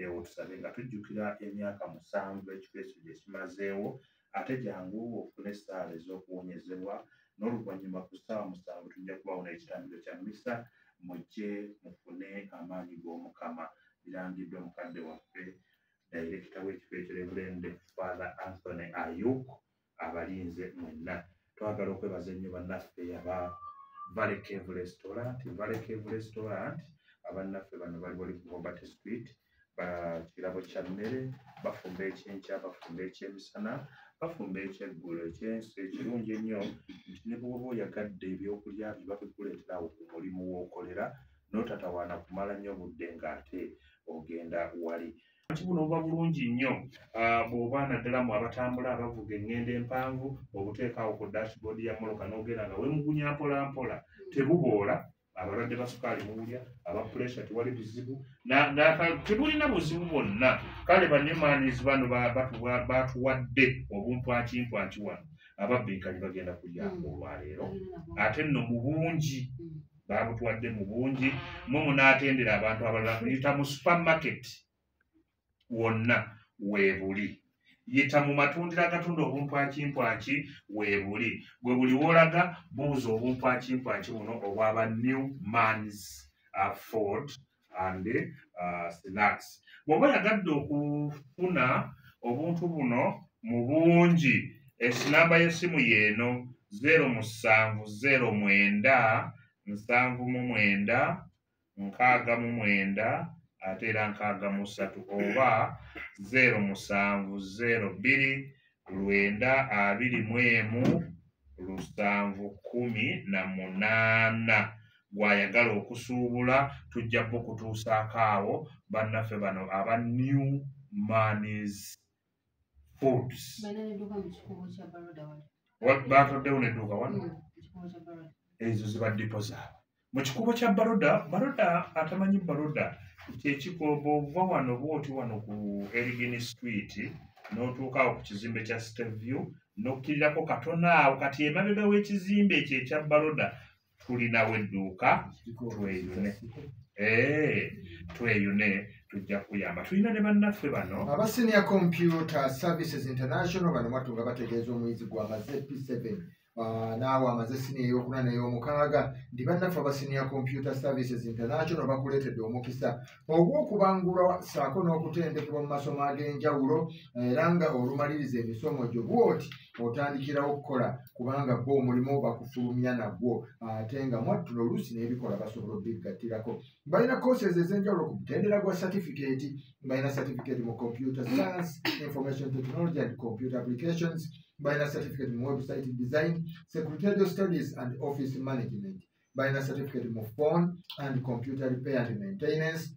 Tuddeewo tusabe nga tujjukira emyaka 7 ekifo ekyo gye kimazeewo, ate jangu ofune essaala ez'okuwonyezebwa. N'oluvannyuma ku ssaawa 7 tujja kubawo n'ekitambiro kya mmisa, mujje mufune amaanyi g'Omukama. Birangiddwa mukadde waffe dayirekita w'ekifo ekyo Reverend Father Anthony Ayuk, abalinze mwenna. Twagala okwebaza ennyo bannaffe aba Valley Cave Restaurant. Valley Cave Restaurant, abannaffe bano bali wali ku Hobart Street, kirabo kya mmere, bafumba ekyenkya, bafumba ekyemisana, bafumba ekyeggulo. Ekyensi ekirungi ennyo nti ne bw'oba oyagadde ebyokulya byo babikuleetera awo ku mulimu w'okolera, n'otatawaana kumala nnyo budde ng'ate ogenda wali. Buno buba bulungi nnyo bw'oba naddala mu abatambula abavuga eŋŋendo empanvu, obuteeka awo ku dashboard ya mmotoka n'ogenda nga weemugunya mpola mpola, tebuboola. Abalwadde ba sukaali mubulya, aba pressure tewali buzibu, tebulina buzibu bwonna. Kale ba Newmans bano batuwadde obumpwankimpwanki wano, ababbinkanyi bagenda kulya olwaleero, ate nno mu bungi babutuwadde mu bungi. Mwe munaatendera abantu abalala. Yita mu supermarket wonna weebuli, yita mu matundiro agatunda obumpwankimpwanki weebuli. Gwe buli w'olaga buuza obumpwankimpwanki buno obwaba Newmans Food and Snacks. Bw'oba oyagadde okufuna obuntu buno mu bungi, esinamba y'essimu yeeno 07 09 79 69 ate era 63, oba 07 02 921 718. Gwayagala okusuubula tujja kutuusaako awo bannaffe bano aba Newmans Foods. Batoddewo n'edduuka wano, ezo ziba ddipo zaabwe mu kikubo kya Baroda. Baroda atamanyi Baroda kyekiko, bw'ova wano bw'oti wano ku Elgin Street n'otuuka awo ku kizimbe kya Steview n'okkirirako katono awo, kati emabega w'ekizimbe ekyo ekya Baroda tulinawo edduuka. Tweyune, tweyune, tujja kuyamba. Tulina ne bannaffe bano aba Senior Computer Services International. Bano mwattu nga bategeeza omuyizi gwamaze P7, naawe amaze siniya ey'okuna n'ey'omukaaga, nti bannaffe aba Senior Computer Services International bakuleetedde omukisa ogw'okubangulwa ssaako n'okutendekebwa mu masomo ag'enjawulo, era nga olumaliriza emisomo gyo bw'oti otandikirawo okukola, kubanga bo omulimu bakufulumya nagwo, ate nga mwattulo oluusi n'ebikola basobola obiggattirako. Balina courses ez'enjawulo ku mutendera gwa certificate. Balina certificate mu computer science, information technology and computer applications. Balina certificate mu website design, secretarial studies and office management. Balina certificate mu phone and computer repair and maintenance.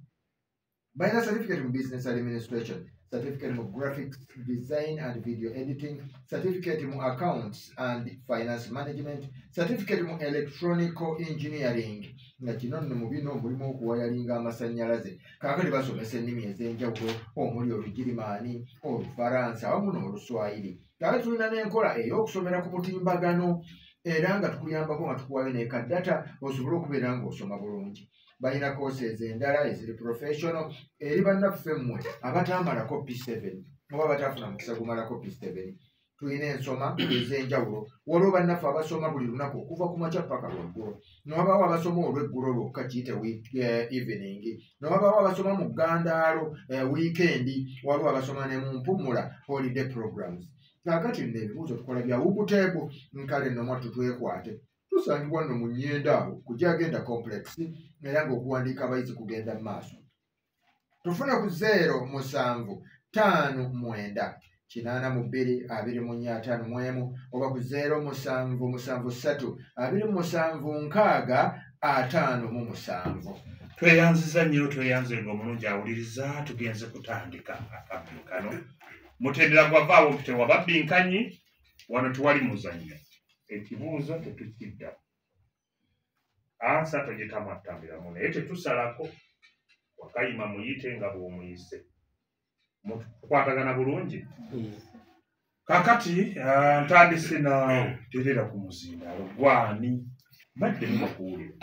Balina certificate mu business administration, certificate mu graphics design and video editing, certificate mu accounts and finance management, certificate mu electronical engineering, nga kino nno mu bino mulimu okuwayalinga amasannyalaze. Kaakati basomesa ennimi ez'enjawulo omuli Olugirimaani, Olufaransa awamu n'Oluswayiri. Kaakati tulina n'enkola ey'okusomera ku mutimbagano, era nga tukuyambako nga tukuwayo ne kaddata osobole okubeera ng'osoma bulungi. Balina courses endala eziri professional eri bannaffe mmwe abataamalako P7 oba abataafuna mukisa gumalako P7. Tulina ensoma ez'enjawulo. Waliwo bannaffe abasoma buli lunaku okuva ku makya paka lweggulo, newabaawo abasoma olweggulo lwokka, kiyite evening, newabaawo abasoma mu ggandaalo, weekend, waliwo abasoma ne mu mpumula, holiday programs. Kaakati nno ebibuuzo tukola bya wubuteebu. Nkale nno mwattu twekwate, tusangibwa nno mu Nnyenda awo ku Gyagenda Complex, era ng'okuwandiika abayizi kugenda mu maaso. Tufune ku 07 59 82 24 51, oba ku 07 73 27 60 57. Tweyanziza nnyo, tweyanzenga omulungi awuliriza. Tugenze kutandika akabbinkano mutendera gwavaawo nti tewababbinkanyi wano, tewali muzannyo. Ekibuuzo tetukidda, ansa togitamwatambiramu, naye tetusalako. Wakayima muyite nga bw'omuyise, tukwatagana bulungi. Kakati ntandise naawe, terera ku muzindaalo gwani badde mubakuwulira.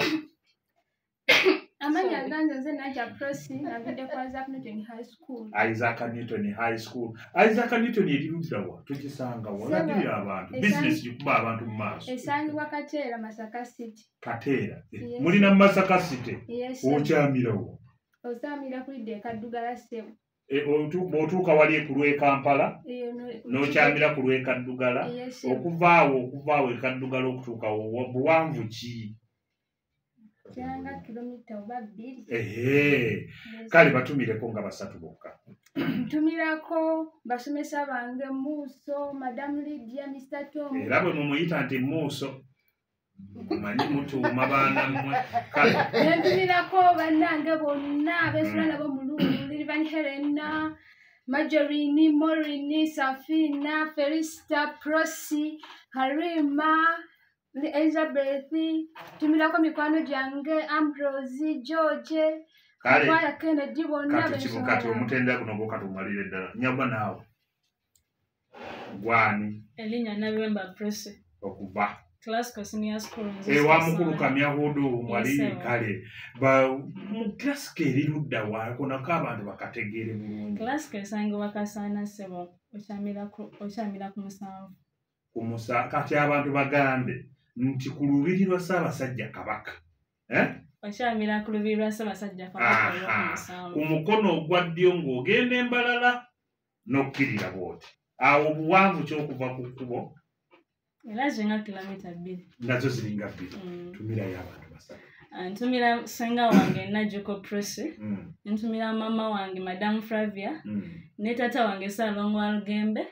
Amanya ganze nze Nankya Prosi, navudde ku Isaac Newton High School. Isaac Newton High School. Isaac Newton eri ludda wa? Tugisanga wa? Olagirira abantu. Bizinesi gikuba abantu mu maaso. Esangibwa Kateera, Masaka City. Kateera. Mulina Masaka City? Yes. Okyamirawo? Okyamira ku lidda e Kaddugala ssebo. Bw'otuuka wali ku lw'e Kampala, n'okyamira ku lw'e Kaddugala, okuvaawo e Kaddugala okutuuka buwanvu ki? Kyanga kilomita oba 2. Kale batumireko nga basatu bokka. Ntumirako basomesa bange Muso, Madam Lydia, Mr. Tom. Era bwe mumuyita nti Muso, manyi mutuuma baana mmwe. Kale ntumirako bannange bonna abesula nabo mu Lulu, Lilivan Helena, Marjorie, Maureen, Safina, Felista, Prosi, Harima, Elizabeth, tumirako mikwano gyange Ambrose, George, Kakwaya Kennedy bonna. Kati omutendera guno gwo katumalire ddala. Nyaba naawe gwani? Erinnya Nabemba Prosi. Okuva Classical Senior School. Ewa mukulu Kamyahudu mwali. Kale mu Classical eri ludda wa? Konako abantu bakategeere bulungi. Classical esangibwa Kasaana ssebo, okyamira ku 7. Ku musa kati abantu bagambe nti ku lubiri lwa Ssaabasajja Kabaka. Okyamira ku lubiri lwa Ssaabasajja Kabaka ku mukono ogwa ddyo ng'ogenda embalala n'okkirira bw'oti. Awo obuwanvu ky'okuva ku kkubo era zinga kilomita 2. Nazo ziringa 2. Tumirayo abantu basatu. Ntumira ssenga wange Najjuko Prosi, ntumira mama wange Madam Flavia, ne taata wange Ssalongo Walugembe,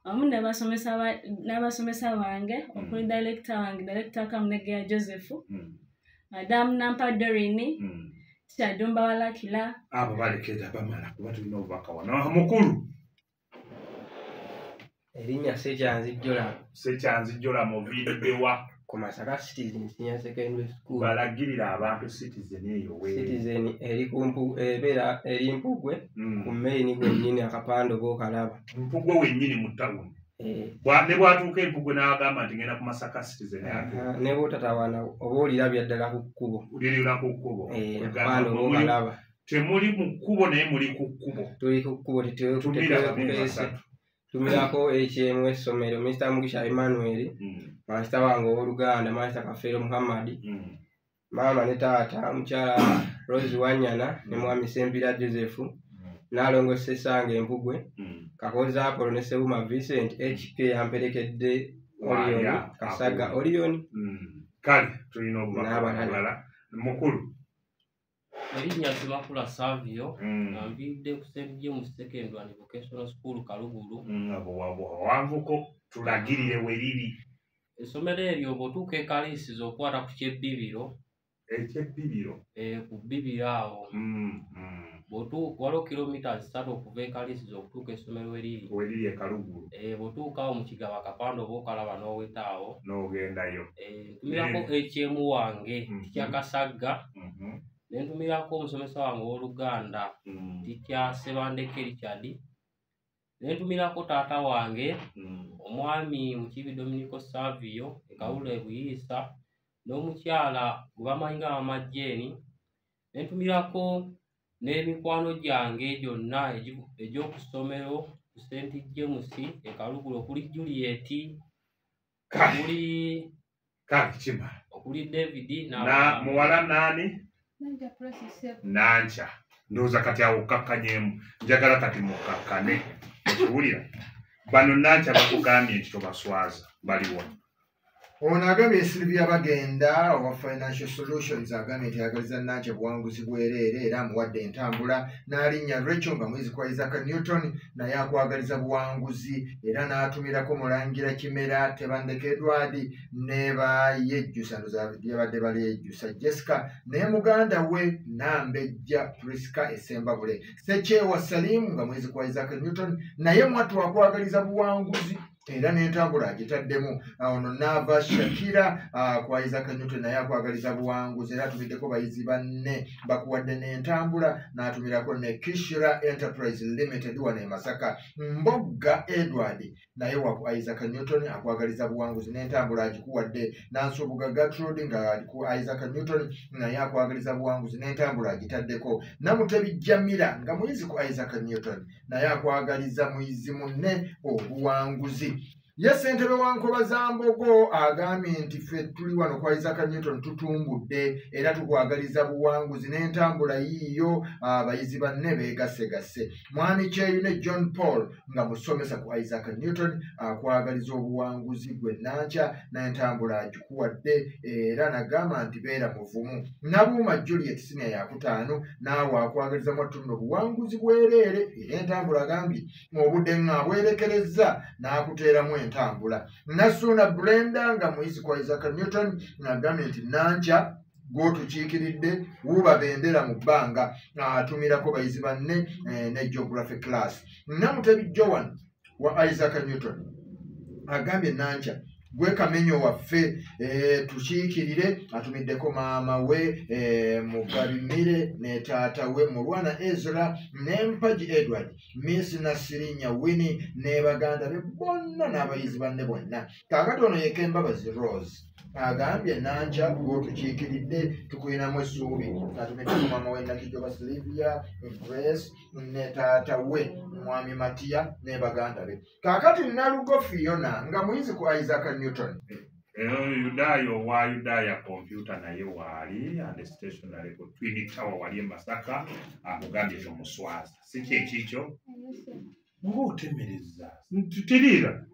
wamu n'abasomesa bange okuli director wange Director Kamulegeya Joseph, Madam Nampa Dorini, Teacher Dumba Walakila. Abo balekera bamala kuba tulina obubaka wano. Mukulu. Erinnya Ssekyanzi Jola. Ssekyanzi Jola muviiridde wa? Ku Masaka Citizen Senior Secondary School. Balagirira abantu Citizen eyo we. Citizen eri ku ebeera eri Mpugwe ku main gwennyini akapande bw'okalaba. Mpugwe wennyini mu tawuni. Ne bw'atuuka Empugwe n'agamba nti ngenda ku Masaka Citizen atuuka. Ne bw'otatawaana oba olirabya ddala ku kkubo. Olirira ku kkubo. Akapande bw'okalaba. Temuli mu kkubo naye muli ku kkubo. Tuli ku kkubo tetukwese. Tumirako HM essomero Mr. Mugisha Emmanuel, Master wange ow'Oluganda Master Kafeero Muhammad, maama ne taata mukyala Rose Wanyana ne mwami Sempira Joseph, Nalongo Ssesange Empugwe, Kakoza Apollo ne Sewuma Vincent, HK yamperekedde Orion, Kasaga Orion. Kale tulina obubaka obulala. Mukulu. Erinnya Ssemakula Savio, nviidde ku St. James Secondary and Vocational School Kalugulu. Wanvuko tulagirire we riri. Essomero eryo bw'otuuka e Kaliisizo okwata ku ky'ebbibiro. Eky'ebbibiro? Ku bbibiro awo. Bw'otuuka waliwo kilomita 3 okuva e Kaliisizo okutuuka essomero we riri. We riri e Kalugulu. Bw'otuuka awo mu Kigaba akapande oba okalaba n'oweta awo. N'ogendayo. Ntumirako HM wange Teacher Kasagga. Nentumirako omusomesa wange ow'Oluganda Teacher Ssebandeke Richard. Nentumirako taata wange omwami Mukiibi Dominico Savio e Kawula e Buyiisa n'omukyala gwe bamanyi nga Mama Jane. Nentumirako n'emikwano gyange gyonna egy'oku ssomero ku St. James e Kalugulu okuli Juliet, okuli okuli David na muwala nani? Nankya. Ndowooza kati awo okkakkanyemu. Njagala kati mukkakkane. Okiwulira? Bano Nankya bakugambye nti tobaswaza. Baliwa. Ono agambye Sylvia Bagenda owa Financial Solutions agambye nti ayagaliza Nankya buwanguzi bwereere era amuwadde entambula n'alinnya Rachel nga mwizi kwa Isaac Newton naye akwagaliza buwanguzi era n'atumirako Mulangira Kimera Tebandeke Edward ne bayejjusa yabadde baliyejjusa Jessica naye muganda we Nambejja Priska Essembabule Ssekyewa Salim nga mwizi kwa Isaac Newton naye mwattu akwagaliza buwanguzi. era n'entambula agitaddemu. Ono naava Shakira ku Isaac Newton naye akwagaliza buwanguzi era atumiddeko bayizi banne bakuwadde n'entambula, n'atumirako ne Kishira Enterprise Limited wano e Masaka. Mbogga Edward naye wa ku Isaac Newton akwagaliza buwanguzi n'entambula agikuwadde. Nansubuga Gertrude nga ali ku Isaac Newton naye akwagaliza buwanguzi n'entambula agitaddeko. Namutebi Jamila nga muyizi ku Isaac Newton naye akwagaliza muyizi munne obuwanguzi. Ye ssentebe wa Nkobazambogo agambye nti ffe tuli wano ku Isaac Newton tutumbudde era tukwagaliza buwanguzi n'entambula yiiyo, abayizi banne beegasegasse. Mwami Kyeyune John Paul nga musomesa ku Isaac Newton akwagaliza obuwanguzi gwe Nankya n'entambula agikuwadde era nagamba nti beera muvumu. Nabuuma Juliet siniya yakutaano naawe akwagaliza mwattu nno obuwanguzi bwereere era entambula agambye obudde nga abwerekerezza n'akuteeramu entambula. Nassuuna Brenda nga muyizi kwa Isaac Newton agambye nti Nankya gw'otukiikiridde wuuba bendera mu bbanga, atumirako bayizi banne ne geography class. Namutebi Joan wa Isaac Newton agambye Nankya gwe kamenyo waffe tukiikirire, atumiddeko maama we Mugabimire ne taata we Mulwana Ezra ne Mpagi Edward, Miss Nasirinya Winnie ne baganda be bonna n'abayizi banne bonna. Kaakati ono ye Kembabazi Rose agambye Nankya gw'otukiikiridde tukuyinamu essuubi, atumiddeko maama we Nakijoba Sylvia Grace ne taata we Mwami Matiya ne baganda be. Kaakati Nalugo Fiona nga muyizi ku Isaac Newton. Yudayo wa Yudaya computer naye waali and stationary ku Twin Tower wali e Masaka akugambye tomuswaza. Si kyekikyo? Ng'otemereza. Tutiriira.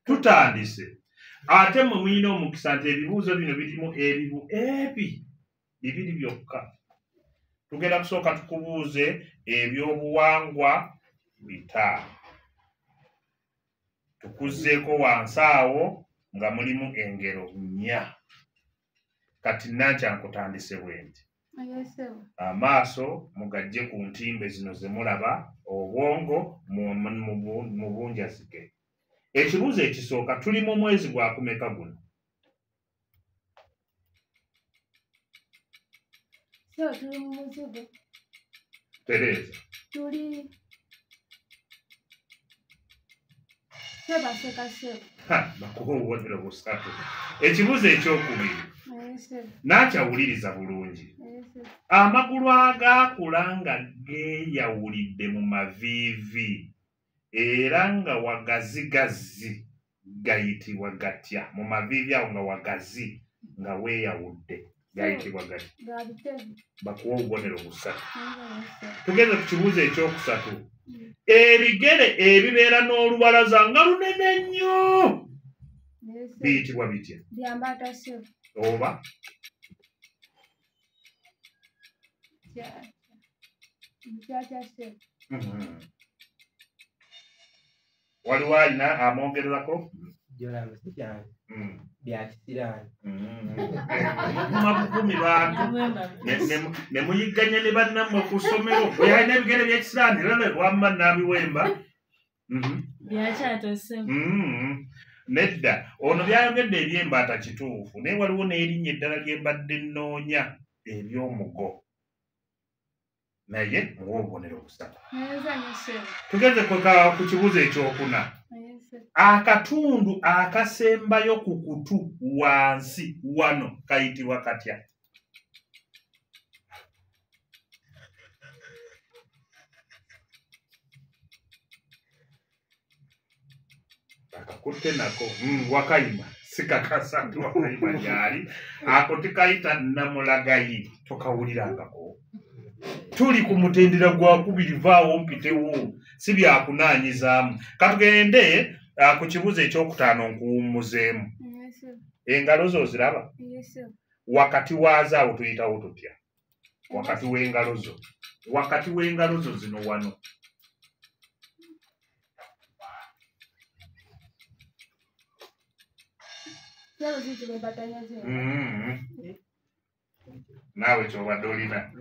Tutandise. Ate mmwe mulina omukisa nti ebibuuzo bino birimu ebibu ebi bibiri byokka. Tugenda kusooka tukubuuze ebyobuwangwa bitaano. Tukuzzeeko wansi awo nga mulimu engero nnya. Kati Nankya nkutandise bwe nti. Amaaso mugajje ku ntimbe zino ze mulaba, obwongo mubunjazike. Ekibuuzo ekisooka, tuli mu mwezi gwa kumeka guno? Tuli mu muzigo. Tereza. Tuli Bakuwa obubonero busatu. Ekibuuzo ekyokubiri, Nakyawuliriza bulungi. Amagulu agaakula nga geeyawulidde mu maviivi era nga wagazigazi gayitibwa gatya? Mu maviivi awo nga wagazi nga weeyawudde gayitibwa gatya? Bakuwa obubonero busatu. Tugeze ku kibuuzo ekyokusatu. Ebigere ebibeera n'olubalaza nga lunene nnyo biyitibwa bitya? Oba waliwo alina amwongererako? Bya kisiraani. Mukumi bantu ne muyigganya ne bannammwe ku ssomero. Oyo alina ebigere by'ekisiraani era wamma n'abiwemba. Nedda ono byayogedde eby'embaata kituufu, naye waliwo n'erinnya eddala lye mbadde nnoonya eby'omugo, naye muwe obubonero busatu. Tugeze ku kibuuzo ekyokuna. Akatundu akasembayo ku kutu wansi wano kayitibwa katya? Akakutte nako wakayima, sikakasa nti wakayima gyali. Ako tikayita namulagayi, tokawulirangako. Tuli ku mutendera gwa kubiri, vaawo mpitewo, si byakunaanyizaamu. Katugende ku kibuuzo ekyokutaano nkuwummuzeemu. Engalo zo oziraba? Wakati waazo awo tuyitawo tutya? Wakati w'engalo zo. Wakati w'engalo zo zino wano. Naawe ky'obadde olina.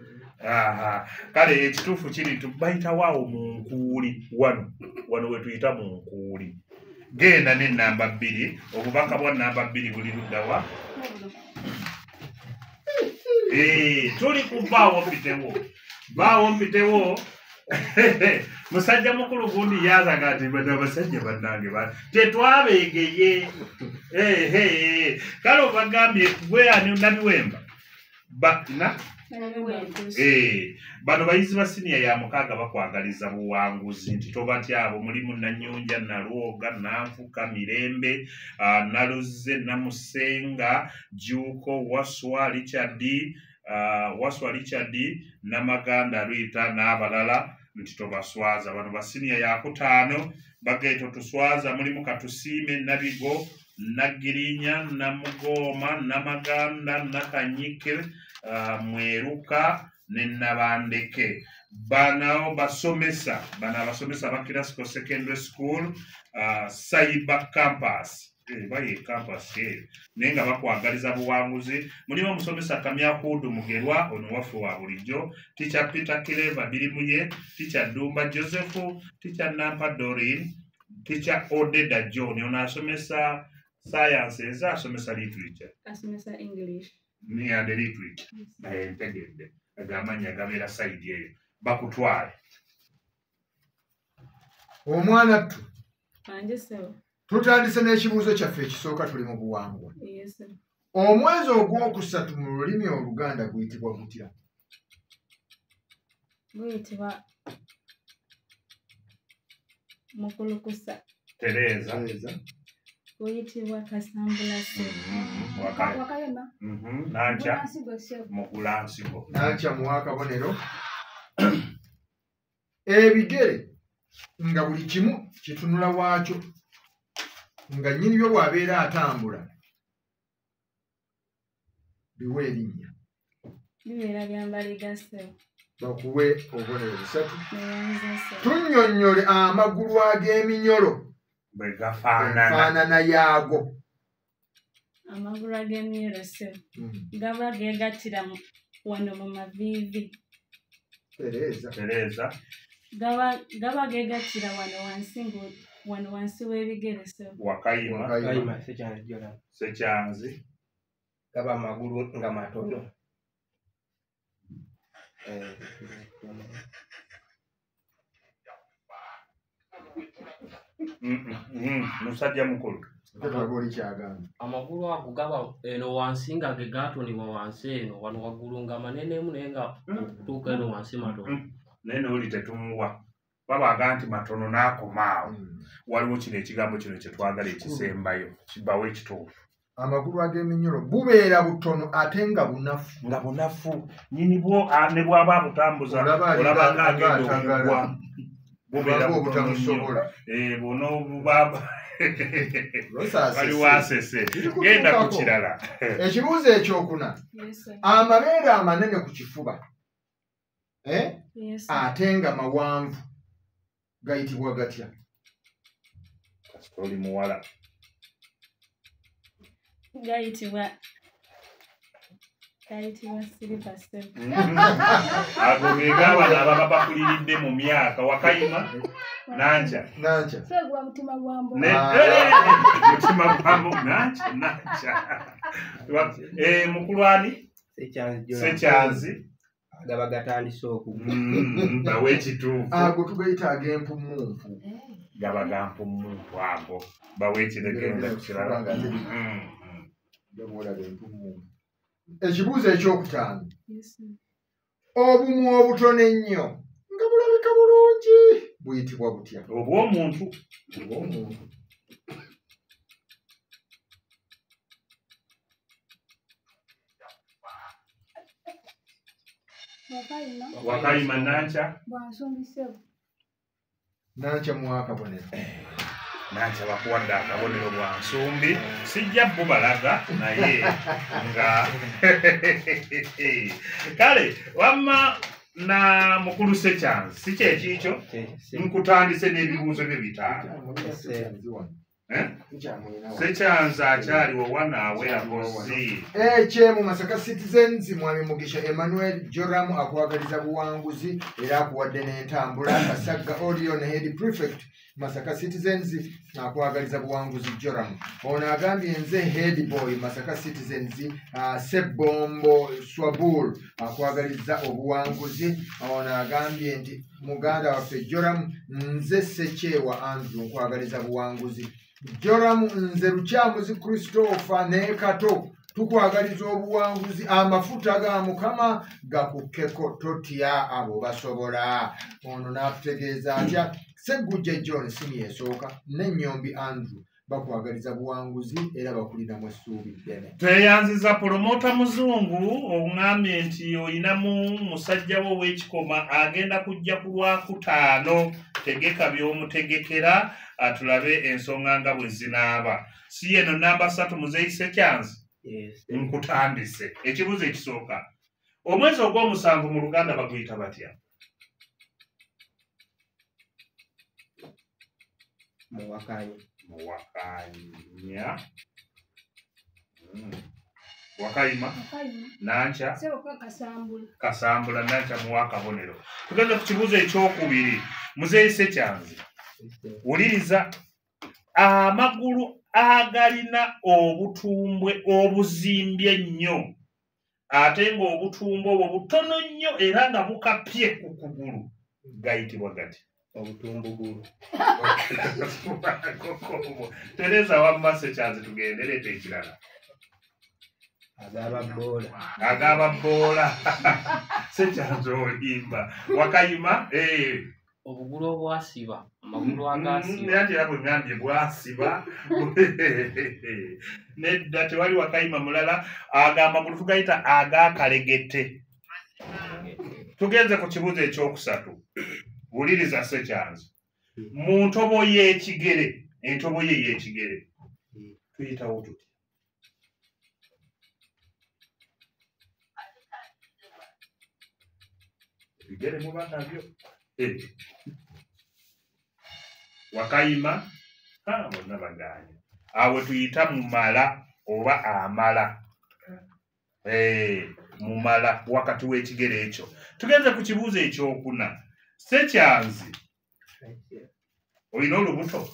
Kale ekituufu kiri nti bayitawo awo mu nkuuli wano. Wano we tuyita mu nkuuli. Genda ne namba 2, obubaka bwa namba 2 buli luddawa? Tuli kubaawo mpitewo. Baawo mpitewo. Musajja mukulu gundi yazaga ati bano abasajja bannange tetwabegeye. Kale obagambye gwe ani Nabiwemba? Bano bayizi ba siniya ya 6 bakwagaliza buwanguzi nti tobatya abo mulimu Nanyunja, Nalwoga, Nanfuka, Mirembe, Naluzze, Namusenga, Juuko, Waswa Richard, Namaganda Rita n'abalala nti tobaswaza. Bano ba siniya ya 5 bageto tuswaza, mulimu Katusiime, Nabigo, Nagirinya, Namugoma, Namaganda, Nakanyike, Mweruka ne Nabandeke. Bano basomesa, bano abasomesa ba Classical Secondary School, Cyber Campus. Baye campus naye nga bakwagaliza buwanguzi. Mulimu omusomesa Kamya Hudu Mugerwa, ono waffe wa bulijjo, Teacher Peter Kireva Birimuye, Teacher Dumba Joseph, Teacher Nampa Doreen, Teacher Odeda John, ono asomesa sciences, asomesa literature, asomesa English and literature. Naye ntegedde agamanya gabeera side eyo. Bakutwale omwana ttu. Tutandise n'ekibuuzo kyaffe ekisooka, tuli mu buwangwa. Omwezi ogwokusatu mu lulimi Oluganda guyitibwa gutya? Guyitibwa Mukulukusa. Tereza. Guyitibwa Kasambula. Wakayima. Nankya. Mugulansigo. Nankya muwa akabonero. Ebigere nga buli kimu kitunula waakyo, nga nnyini byo bw'abeera atambula, biwe erinnya. Bibeera bya mbaliga ssebo. Bakuwe obubonero 3. Tunnyonnyole amagulu ag'eminyolo bwe gafaanana. Enfaanana yaago. Amagulu ag'eminyolo ssebo gaba geegattira wano mu maviivi. Tereza. Gaba geegattira wano wansi wano wansi w'ebigere ssebo. Wakayima. Sekyanzi. Gaba amagulu nga matono. Musajja mukulu. Amagulu ago gaba eno wansi nga ge gaatonebwa wansi eno, wano waggulu nga manenemu naye nga okutuuka eno wansi matono. Naye nooli tetumuwa. Babaga nti matono n'akoma awo. Waliwo kino ekigambo kino kye twagala ekisembayo kibawo ekituufu. Amagulu ag'eminyolo bubeera butono ate nga bunafu. Nga bunafu. Nnyini bwo ne bw'aba abutambuza olaba nga agenda okugwa. Bubeera butono nnyo. Buno bubaba waliwo asese. Genda ku kirala. Ekibuuzo ekyokuna. Amabeere amanene ku kifuba ate nga mawanvu gayitibwa gatya? Oli muwala. Gayitibwa siripa ssebo. Ago ge g'abaana ababa bakuliridde mu myaka. Wakayima. Nankya. Segwa mutima gwa mbo. Mutima gwa mbo. Nankya. Mukulu ani? Sekyanzi. Gaba gatandise okugwa. Bawe ekituufu. Ago tugayita ag'empummumpu. Gaba ga mpummumpu ago. Bawe ekiregenda ku kirala. Ekibuuzo ekyokutaano. Obumwa obutono ennyo nga bulabika bulungi buyitibwa butya? Obw'omuntu. Obw'omuntu. Wakayima. Nankya. Bwansumbi ssebo. Nankya muwa akabonero. Nankya bakuwadde akabonero bwa nsumbi. Sijja bubalaga naye nga kale wamma na mukulu Sekyanzi si kyekiikyo? Nkutandise n'ebibuuzo bye 5. Sekyanzi akyaliwo wanaawerako si HM Masaka Citizens Mwami Mugisha Emmanuel Joram akwagaliza buwanguzi era akuwadde n'entambula. Kasagga Orion Head Prefect Masaka Citizens akwagaliza buwanguzi Joram. Ono agambye nze Head Boy Masaka Citizens Sebombo Swabul akwagaliza obuwanguzi. Ono agambye nti muganda waffe Joram nze Sechewa Andrew nkwagaliza buwanguzi. Joram nze Lukyamuzi Christopher ne Kato tukwagaliza obuwanguzi, amafuta ga Mukama gakukkeko, totya abo basobola. Ono n'atutegeeza atya Seggujja John siniya esooka ne Nnyombi Andrew bakwagaliza buwanguzi era bakuliramu essuubi ddene. Tweyanziza promota muzungu oŋŋambye nti olinamu musajja wo ow'ekikoma agenda kujja ku Lwakutaano, tegeka by'omutegekera atulabe ensonga nga bwe zinaaba. Si eno namba 3 Muzeeyi Sekyanzi? Nkutandise. Ekibuuzo ekisooka, omwezi ogw'omusanvu mu Luganda baguyita batya? Muwakanyi. Muwakanya. Wakayima. Nankya. Kasambula. Nankya muwa akabonero. Tugenda ku kibuuzo ekyokubiri. Muzeeyi Sekyanzi, wuliriza. Amagulu agalina obutumbwe obuzimbye ennyo ate ng'obutumbwe obwo butono nnyo era nga bukapye ku kugulu gayitibwa gati? Obutumbugulu. Tereza wamma Sekyanzi, tugende leeta ekirala. Agaba bboola. Agaba bboola. Sekyanzi olimba. Wakayima. Obugulu obwasiba, amagulu agasiba. Anti era bwe ŋŋambye bwasiba. Nedda tewali wakayima mulala. Ago amagulu tugayita ag'akalegete. Tugenze ku kibuuzo ekyokusatu. Wuliriza Sekyanzi. Mu ntobo y'ekigere, entobo ye y'ekigere tuyitawo tutya? Ebigere muba nabyo. Wakayima bonna bagaanye. Awo tuyita mumala oba amala. Mumala wakati w'ekigere ekyo. Tugenze ku kibuuzo ekyokuna. Sekyanzi, olina olubuto?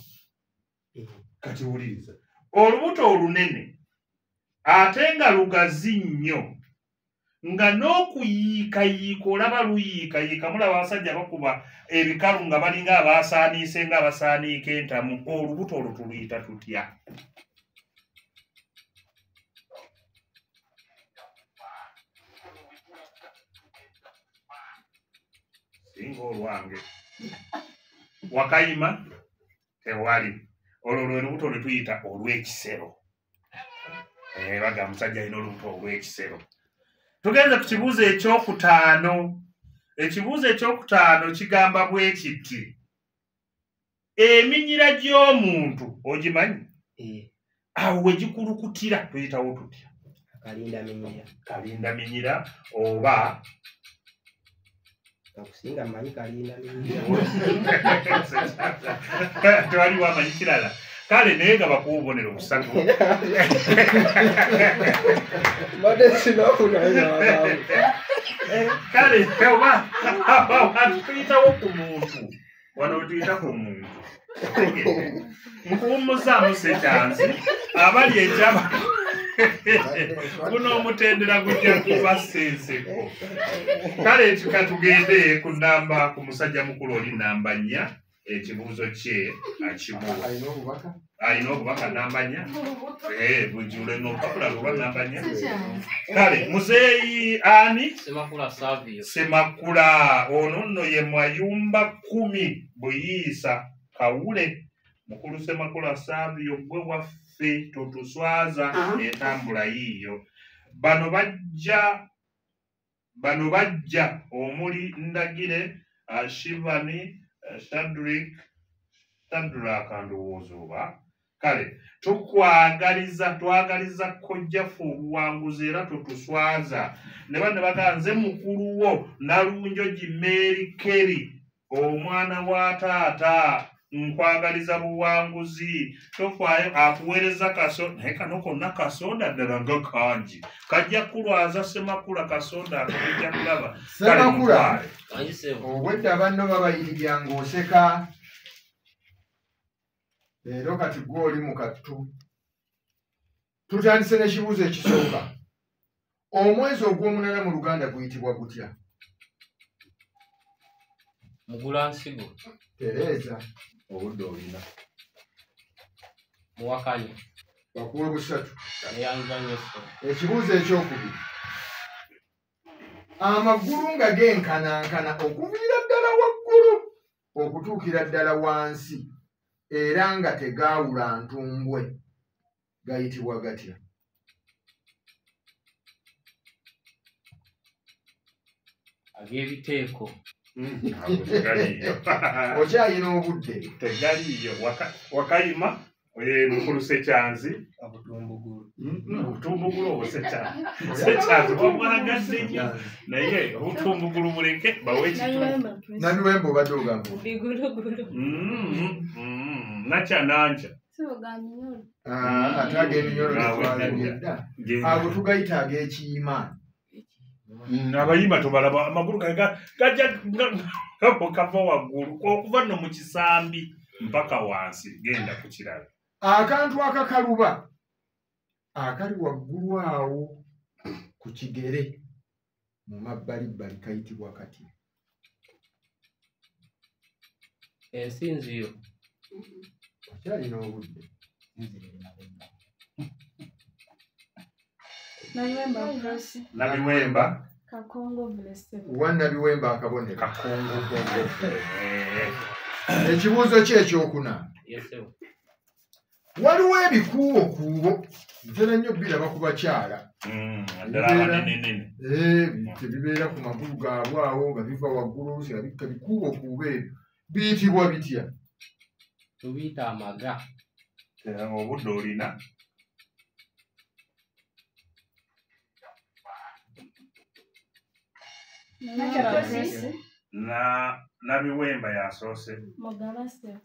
Kati wuliriza. Olubuto olunene ate nga lugazi nnyo nga n'okuyiikayiika olaba luyiikayiika, mulaba abasajja bakuba ebikalu nga balinga abasaaniise nga abasaaniika entamu. Olubuto olwo tuluyita tutya? Singa olwange. Wakayima tewali. Olwo lwe lubuto lwe tuyita olw'ekisero. Baga musajja alina olubuto olw'ekisero. Tugenze ku kibuuzo ekyokutaano. Ekibuuzo ekyokutaano kigamba bwe kiti: eminyira gy'omuntu ogimanyi? Awo we gikulukutira tuyitawo tutya? Kalinda minyira. Kalinda minyira oba Okusinga mmanyi kalinda minyira. Tewaliwo amanyi kirala. Kale naye nga bakuwa obubonero busatu. Mbadde sinakunayo. Kale oba tuyitawo ku muntu. Wano tuyita ku muntu. Nkuwummuzaamu Sekyanzi abali ekyaba guno omutendera gujja kuba ssenseko. Kale katugende ku namba ku musajja mukulu oli namba 4. Ekibuuzo kye akibuwa. Alina obubaka namba 4. Bujjule n'olupapula luba namba 4. Kale Muzeeyi ani? Semakula Savio. Semakula ono nno ye Mwayumba 10 Buyiisa Kawule. Mukulu Semakula Savio gwe waffe totuswaza entambula yiiyo. Bano bajja omuli Ndagire, Shivani, Shadrick ndowooza oba. Kale twagaliza kojjaffe obuwanguzi era totuswaza. Ne bano bagamba nze mukulu wo Nalunjogi Mary Kelly omwana wa taata. Nkwagaliza buwanguzi. Tofaayo akuweereza kaso naye kano konna kasonda ddala nga kangi. Kajja kulwaza Ssemakula kasonda ako kujja kulaba. Ssemakula obwedda banno babayirirya ng'oseka. Leero kati ggwe oli mu kattu. Tutandise n'ekibuuzo ekisooka. Omwezi ogw'omunaana mu Luganda guyitibwa gutya? Mugulansigo. Tereeza. Obudde olina. Muwakanya. Bakuwe busatu. Neyanza nnyo ssebo. Ekibuuzo ekyokubiri. Amagulu nga genkanankana okuviira ddala waggulu okutuukira ddala wansi era nga tegaawula ntumbwe gayitibwa gatya? Ag'ebiteeko. Okyalina obudde. Tegaliiyo. Wakayima mukulu Ssekyanzi. Obutumbugulu. Obutumbugulu obwo Ssekyanzi. Ssekyanzi bamwagadde nnyo. Naye obutumbugulu buleke bawe ekituufu. Nabiwemba obadde ogamba. Bigulugulu. Nakya nankya. Ate ag'eminyolo tetwalabye dda. Ago tugayita ag'ekiyima. Abayima tobalaba amagulu gajja kava waggulu okuva nno mu kisambi mpaka wansi genda ku kirala. Akantu akakaluba akali waggulu awo ku kigere mu mabbalibbali kayitibwa katya? Ensinziyo. Okyalina obudde. Nabiwemba Prosi. Nabiwemba. Wa Nabiwemba akabonero. Kakongovule. Ekibuuzo ki ekyokuna? Waliwo ebikuubokuubo ntera nnyo biraba ku bakyala. Ddala abanenenene. Tebibeera ku magulu gaabwe awo nga biva waggulu oluusi nga bikka bikuubokuubo ebyo biyitibwa bitya? Tubiyita amaga. Obudde olina. Nabiwemba yasoose.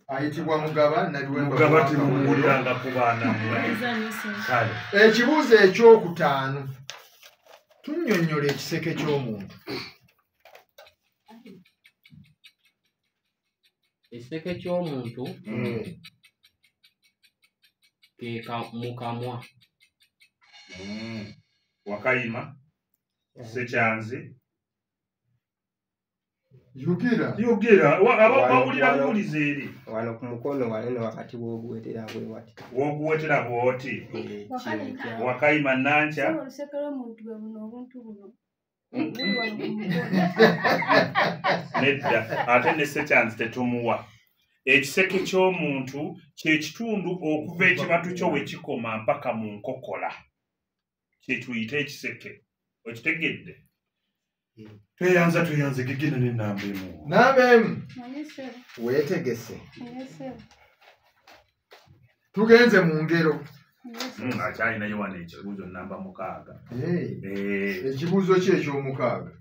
Ayitibwa Mugaba. Nabiwemba Mugaba temumuwuliranga ku baana mmwe. Ekibuuzo ekyokutaano. Tunnyonnyola ekiseke ky'omuntu. Ekiseke ky'omuntu ke mu kamwa. Wakayima Ssekyanzi. Yogera. Yogera. Bawulira buwulize eri. Wano ku mukono wanene wakati w'oguwetera bwe wati. W'oguwetera bw'oti. Wakayima Nankya. Oluseke lw'omuntu bwe buno obuntu buno. Nedda ate ne Ssekyanzi tetumuwa. Ekiseke ky'omuntu kye kitundu okuva ekibatu kyo we kikoma mpaka mu nkokola. Kye tuyita ekiseke. Okitegedde? Tweyanza tweyanze gegenda n'ennamba emu. Namba emu. Weetegese. Tugenze mu ngero. Akyalinayo wano ekibuuzo namba 6. Ekibuuzo ki eky'omukaaga?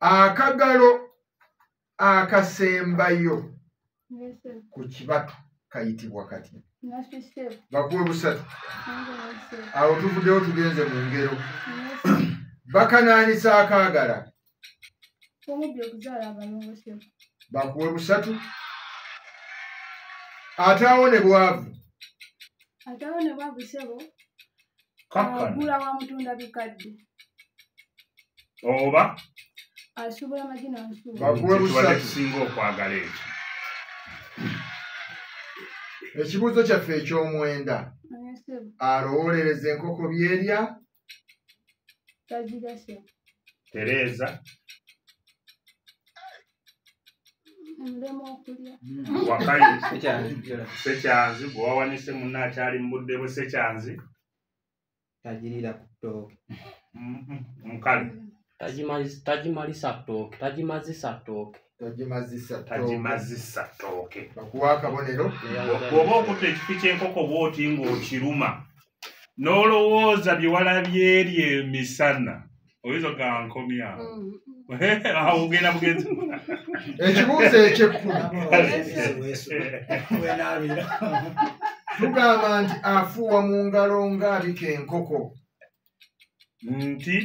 Akagalo akasembayo ku kibatu kayitibwa katya? Bakuwe busatu. Awo tuvuddeyo tugenze mu ngero. Bakanaanisa akaagala. Omubbi okuzaala abalongo ssebo. Bakuwe busatu. Ataawone bwavu. Ataawone bwavu ssebo. Agula wa mutunda bikadde. Oba? Asuubula amagi n'ansuubo. Bakuwe busatu. Tusinga okwagala ekyo. Ekibuuzo kyaffe eky'omwenda. Alowoolereza enkoko by'erya. Tereza. Wakayi Ssekyanzi bwe wawanise munne akyali mu budde bwe Ssekyanzi. Tagirira ku ttooke. Mukale. Tagimazisa ttooke. Tagimazisa ttooke. Tagimazisa ttooke. Bakuwa akabonero. Bw'oba okutte ekifi ky'enkoko bw'oti ng'okiruma n'olowooza bye walabye eri emisana oyinza ogamba nkomyawo. Awo ogenda bugenzi. Ekibuuzo eky'ekkumi. Tugamba nti afuuwa mu ngalo ng'abika enkoko. Nti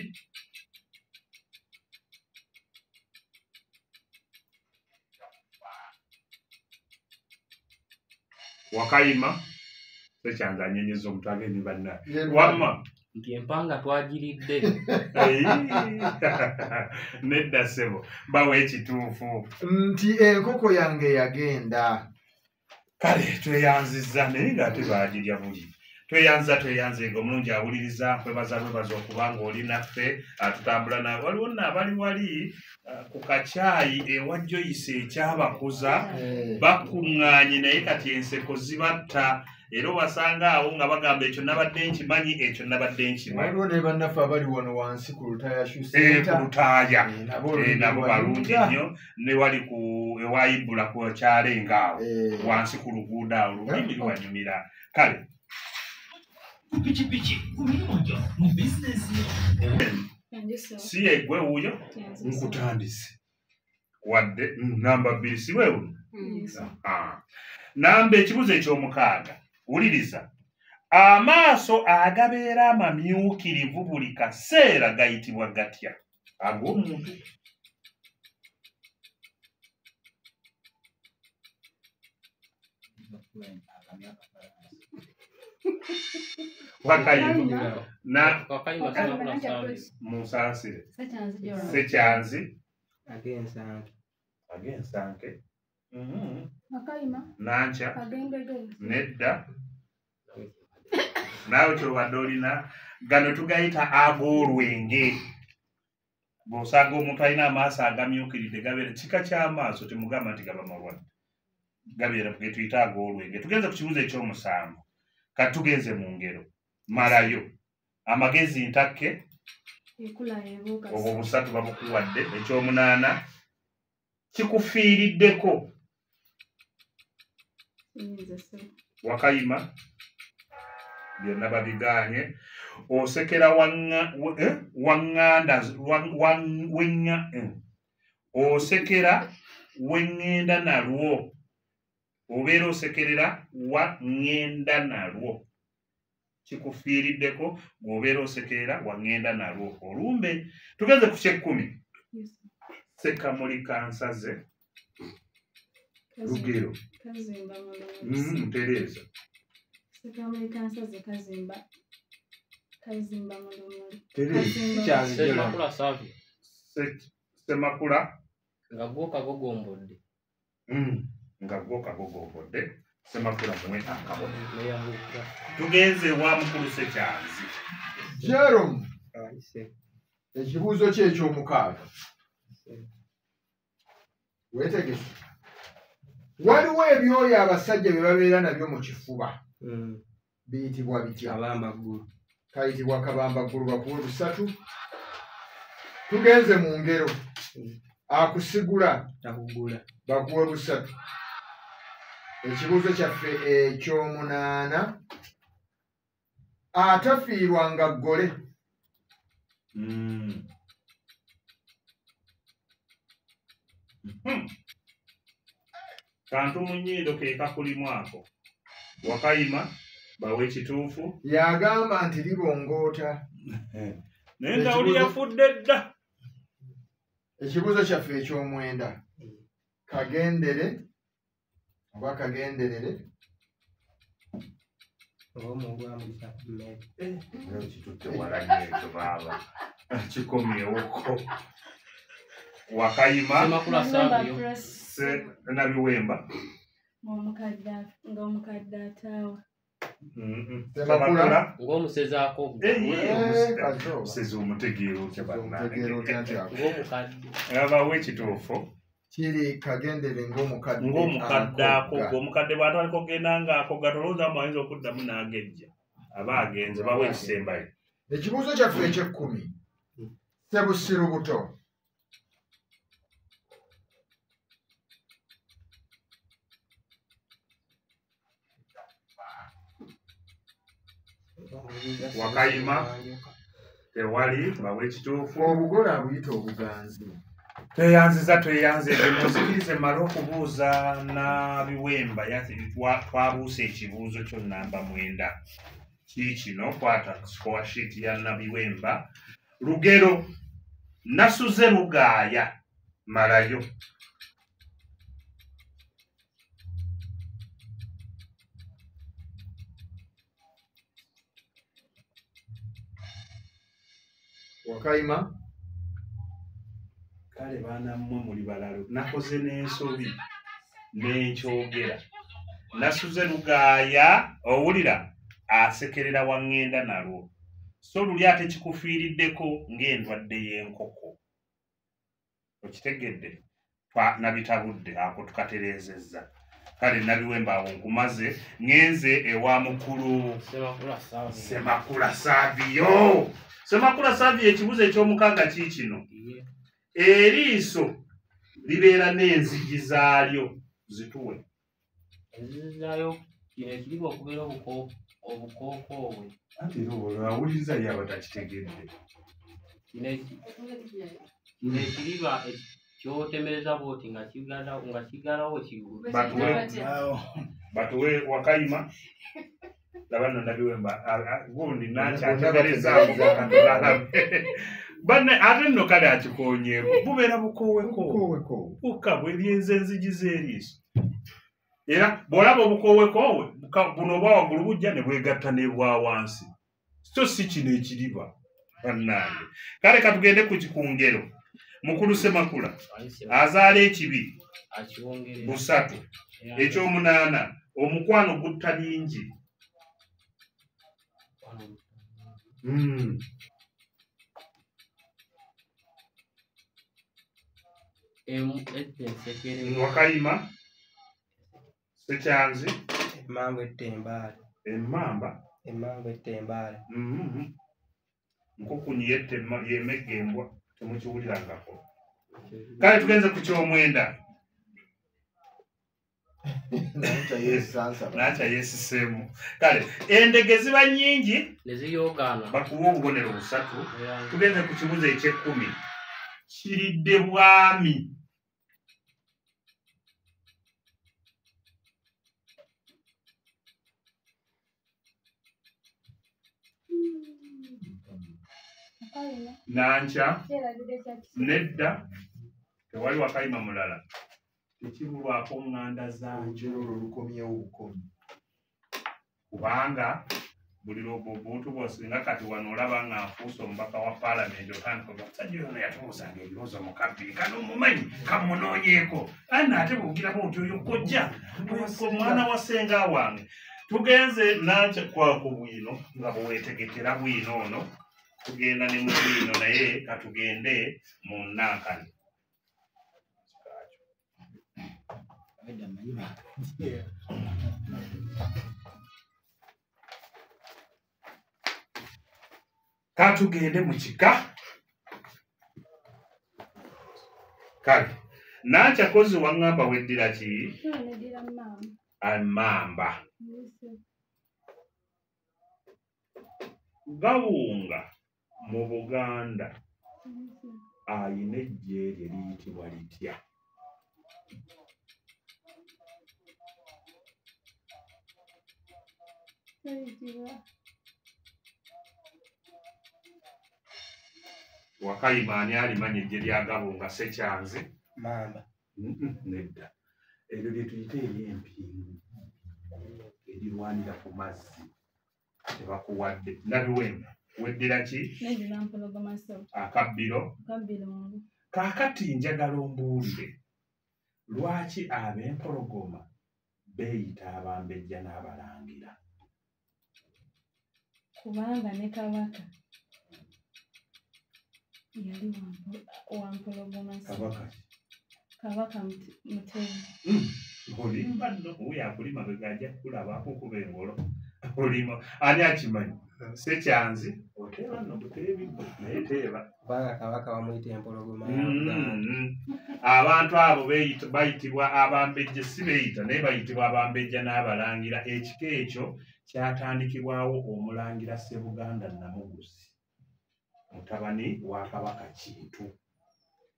Wakayima Sekyanzi anyenyeza omutwe agende banna. Wamma nti empanga twagiridde. Nedda ssebo, bawa ekituufu. Nti enkoko yange yagenda. Kale tweyanzizza naye ng'ate baagirya buli. Tweyanze omulungi awuliriza, nkwebaza lwebaza okuba ng'oli naffe, tutambula nawe. Waliwo nno abali wali ku kacaayi ewa Joyce ekyabakuza bakuŋŋaanye naye kati enseko zibatta. Era obasanga awo nga bagamba ekyo nabadde nkimanyi, ekyo nabadde nkimanyi. Waliwo ne bannaffe abali wano wansi ku Lutaaya Shoe Center. Ku Lutaaya. Nabo balungi nnyo. Ne wali ku ewa Ibula ku Kyalenga awo. Wansi ku luguudo awo olulimi luwanyumira. Kale. Pikipiki ku mirimu gyo mu bizinensi yo. Si yeggwe wuuyo nkutandise. Wadde namba 2 si weewo? Namba ekibuuzo eky'omukaaga. Wuliriza. Amaaso agabeera amamyukirivu buli kaseera gayitibwa gatya? Ag'omuntu. Wakayima. Wakayima Musaasire. Sekyanzi. Ag'ensanke. Wakayima. Nankya. Ag'endege. Nedda. Naawe ky'obadde olina gano tugayita ag'olwenge. Bw'osanga omuntu alina amaaso agamyukiridde gabeera kika ky'amaaso temugamba nti gaba malwadde. Gabeera ge tuyita ag'olwenge. Tugenze ku kibuuzo eky'omusanvu. Kati tugenze mu ngero. Malayo. Amagezi ntakke. Obwo busatu babukuwadde. Ekyomunaana kikufiiriddeko. Wakayima byonna babigaanye. Osekera osekera w'eŋŋenda nalwo. Obeera osekerera wa ŋŋenda nalwo. Kikufiiriddeko bw'obeera osekerera wa ŋŋenda nalwo. Olumbe. Tugenze ku ky'ekkumi. Ssekamuli kansaze. Lugero. Ntereeza. Ssekamuli kansaze kazimba mulumuli. Ssemakula Savio. Ssemakula. Nga gwo kagogombodde. Nga gwo kagogombodde. Ssemakula muwe akabonero. Tugenze wa mukulu Sekyanzi. Jerome. Ekibuuzo kye eky'omukaaga. Weetegese. Waliwo ebyoya abasajja bye babeera nabyo mu kifuba. Biyitibwa bitya? Kabambaggulu. Kayitibwa kabambaggulu bakuwe busatu. Tugenze mu ngero. Akusigula. Takugula. Bakuwe busatu. Ekibuuzo kyaffe ekyomunaana. Atafiirwa nga ggole. Kantu mu nnyindo ke kakulimu ako. Wakayima bawe ekituufu. Yagamba nti libongoota. Naye nga oli yafudde dda. Ekibuuzo kyaffe eky'omwenda. Kagendere oba kagenderere. Kitutte wala nnyo ekyo baaba. Kikomyewoko. Wakayima. Ssemakula Savio. Nabiwemba. Ng'omukadde ataawa. Ssemakula. Ng'omusezi akogga. Omusezi omutegeera otya bannange. Ng'omukadde. Abawe ekituufu. Kiri kagendere ng'omukadde. Ng'omukadde akogga. Omukadde bw'atandika okugenda ng'akogga tolowooza mbu ayinza okuddamu n'agejja. Aba agenze bawe ekisembayo. Ekibuuzo kyaffe eky'ekkumi. Ssebusiru buto. Wakayima tewali bawe ekituufu. Obugole abuyita obuganzi. Tweyanziza tweyanzeege, munzikirize mmale okubuuza Nabiwemba. Twabuusa ekibuuzo kyo namba 9. Kiikino, kwata score sheet ya Nabiwemba. Lugero, nasuze lugaaya, malayo. Wakayima. Kale baana mmwe muli balalu, nakoze n'ensobi n'enkyogera. Nasuze lugaaya, owulira asekerera waŋŋenda nalwo. So luli ate kikufiiriddeko ng'endwadde y'enkoko. Okitegedde? Nabitabudde, ako tukatereezezza. Kale Nabiwemba awo nkumaze, ŋŋenze ewa mukulu Ssemakula Savio. Ssemakula Savio, ekibuuzo eky'omukaaga kiikino. Eriiso libeera n'enzigi zaalyo, zituwe. Enzigi zaayo kino ekiriba okubeera obukookoowe. Anti era olwo awuliriza ye aba takitegedde. Kino ekiriba kyotemereza bw'oti nga kiggalawo kigulu. Batuwe Wakayima. Laba nno Nabiwemba gundi nakyategerezaako bakatulalabe. Banne ate nno kale akikoonyeeko bubeera bukooweko bukka bweryenza enzigi z'eriiso. Era bw'olaba obukoowekoowe buno obwa waggulu bujja ne bwegatta ne bwa wansi, so si kino ekiriba bannange. Kale katugende ku ngero. Mukulu Ssemakula azaala ekibi busatu. Ekyomunaana, omukwano gutta bingi. Wakayima. Ssekyanzi. Emmamba etta embaale. Emmamba? Emmamba etta embaale. Nkukunyi yemegga embwa, temukiwulirangako. Kale tugenze ku kyomwenda. Nakya yeesiseemu. Kale endege ziba nnyingi ne ziyoogaana. Bakuwa obubonero busatu. Tugenze ku kibuuzo eky'ekkumi. Kiridde bwami. Nankya. Nedda, tewali Wakayima mulala. Tekibulwako ŋŋanda zaakyo. Olugero olwo lukomyewo bukomi. Kubanga buli obuntu bw'osinga kati wano olaba nga nfuuse omubaka wa paalamenti, otandika omusajja ono yatubuuzanga ebibuuzo mu kabbi, kano omumanyi kamunoonyeeko. Anna ate bw'ogirako oti oyo kojja, oyo mwana wa ssenga wange. Tugenze Nankya kwako bwino nga bwe weetegekera bwino ono. Tugenda ne mu bwino, naye katugende mu Nankani. Katugende mu kika. Kale Nankya kozi waŋŋamba weddira ki? Neddira mmamba. Emmamba. Gawunga mu Buganda ayina eggye lye liyitibwa litya? Wakayima ani alimanya eggye lya Gabunga? Ssekyanzi. Mamba. Nedda, eryo lye tuyita ery'empingu erirwanira ku mazzi. Tebakuwadde. Nabiwemba weddira ki? Neddira mpologoma ssebo. Akabbiro. Akabbirungu. Kaakati njagala ombuulire lwaki ab'empologoma beeyita abambejja n'abalangira? Kubanga ne Kabaka yali wa mpologoma. Kabaka ki? Kabaka Mutebi. Olimba nno, oyo akuli mabega ajja kukulaba akukuba engolo. Olima ani akimanyi? Ssekyanzi oteeba nno buteebi ggwe, naye teeba. Kubanga Kabaka bamuyita empologoma ya Buganda. Abantu abo bayitibwa abambejja, si beeyita naye bayitibwa abambejja n'abalangira. Ekika ekyo kyatandikibwawo omulangira Ssebuganda Namuguzi, mutabani wa Kabaka Kintu.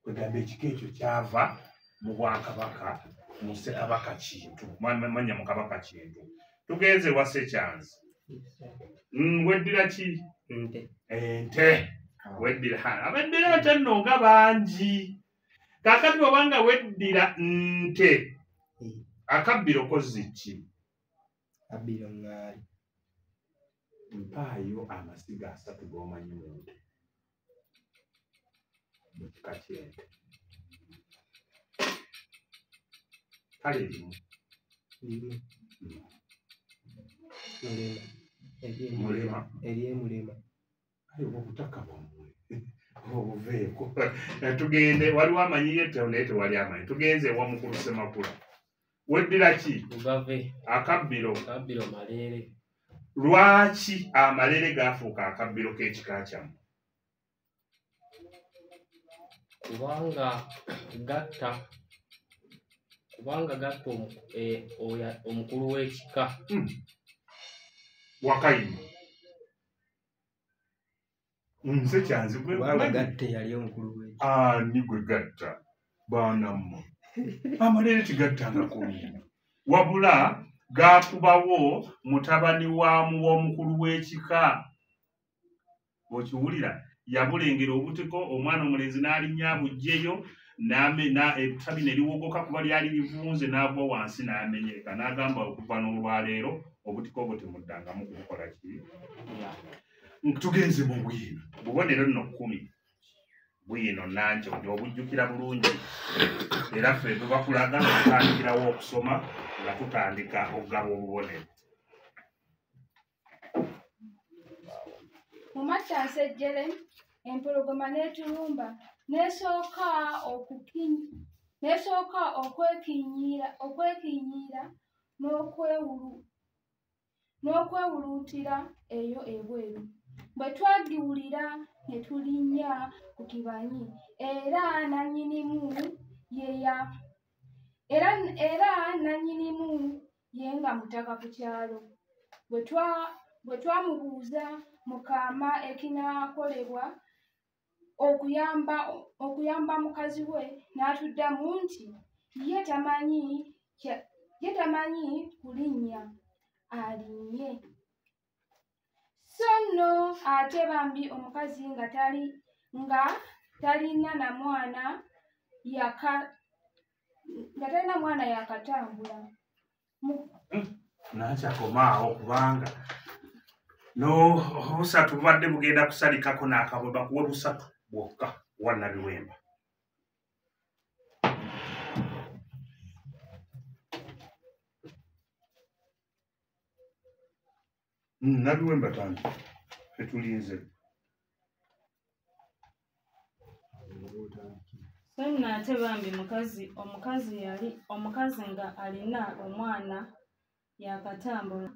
Kwegamba ekika ekyo kyava mu bwakabaka mu Ssekabaka Kintu, manya mu Kabaka Kintu. Tugenze wa Ssekyanzi. Weddira ki? Nte. Ente. Weddira. Abeddira ente nno nga bangi. Kaakati bw'obanga weddira nte, akabbiro kozzi ki? Akabbiro ŋŋaali. Mpaayo amasiga asatu g'omanyi mu nte. Mu kika ky'ente. Kale limu. Limu. Mulema. Mulema. Ery'emulema. Ayi obutaka bwammwe. Obuveeko. Tugende waliwo amanyi ye naye tewali amanyi. Tugenze ewa Mukulu Ssemakula. Weddira ki? Lugave. Akabbiro. Akabbiro maleere. Lwaki amaleere gaafuuka akabbiro k'ekika kyammwe? Kubanga gatta omukulu w'ekika. Wakayima. Nze kyanzi gwe kubanga gatta yali omukulu w'ekika. Ani gwe gatta? Baana mmwe. Amaleere tegattangako muntu. Wabula gaakubawo mutabani wa w'omukulu w'ekika. Okiwulira? Yabulengera obutiko omwana omulenzi n'alinnya abuggyeyo ettabi ne liwogoka kuba lyali livunze n'agwa wansi n'amenyeka n'agamba okuva n'olwaleero obutiko obwo temuddangamu kubukola ki? Tugenze mu bwino. Bubonero nno 10. Bwino nange obujjukira bulungi. Era ffe tubakulaga tutandikirawo okusoma nga tutandika okugaba obubonero. Mu mattansejjere empologoma n'etulumba n'esooka okwekinyiira n'okwewuluutira eyo ebweru. Bwe twagiwulira ne tulinnya ku kibanyi era nannyinimu ye nga mutaka ku kyalo. Bwe twamubuuza mu kaama ekinaakolebwa okuyamba mukazi we n'atuddamu nti ye tamanyi kulinnya alinnye. So nno ate bambi omukazi nga talina na mwana yakatambula. Nakyakomaawo kubanga no busatu bubadde bugenda kusalikako n'akabwe bakuwe busatu bwokka wa Nabiwemba. Nabiwemba tandika fetulinze. So nno ate bambi omukazi nga alina omwana yakatambula.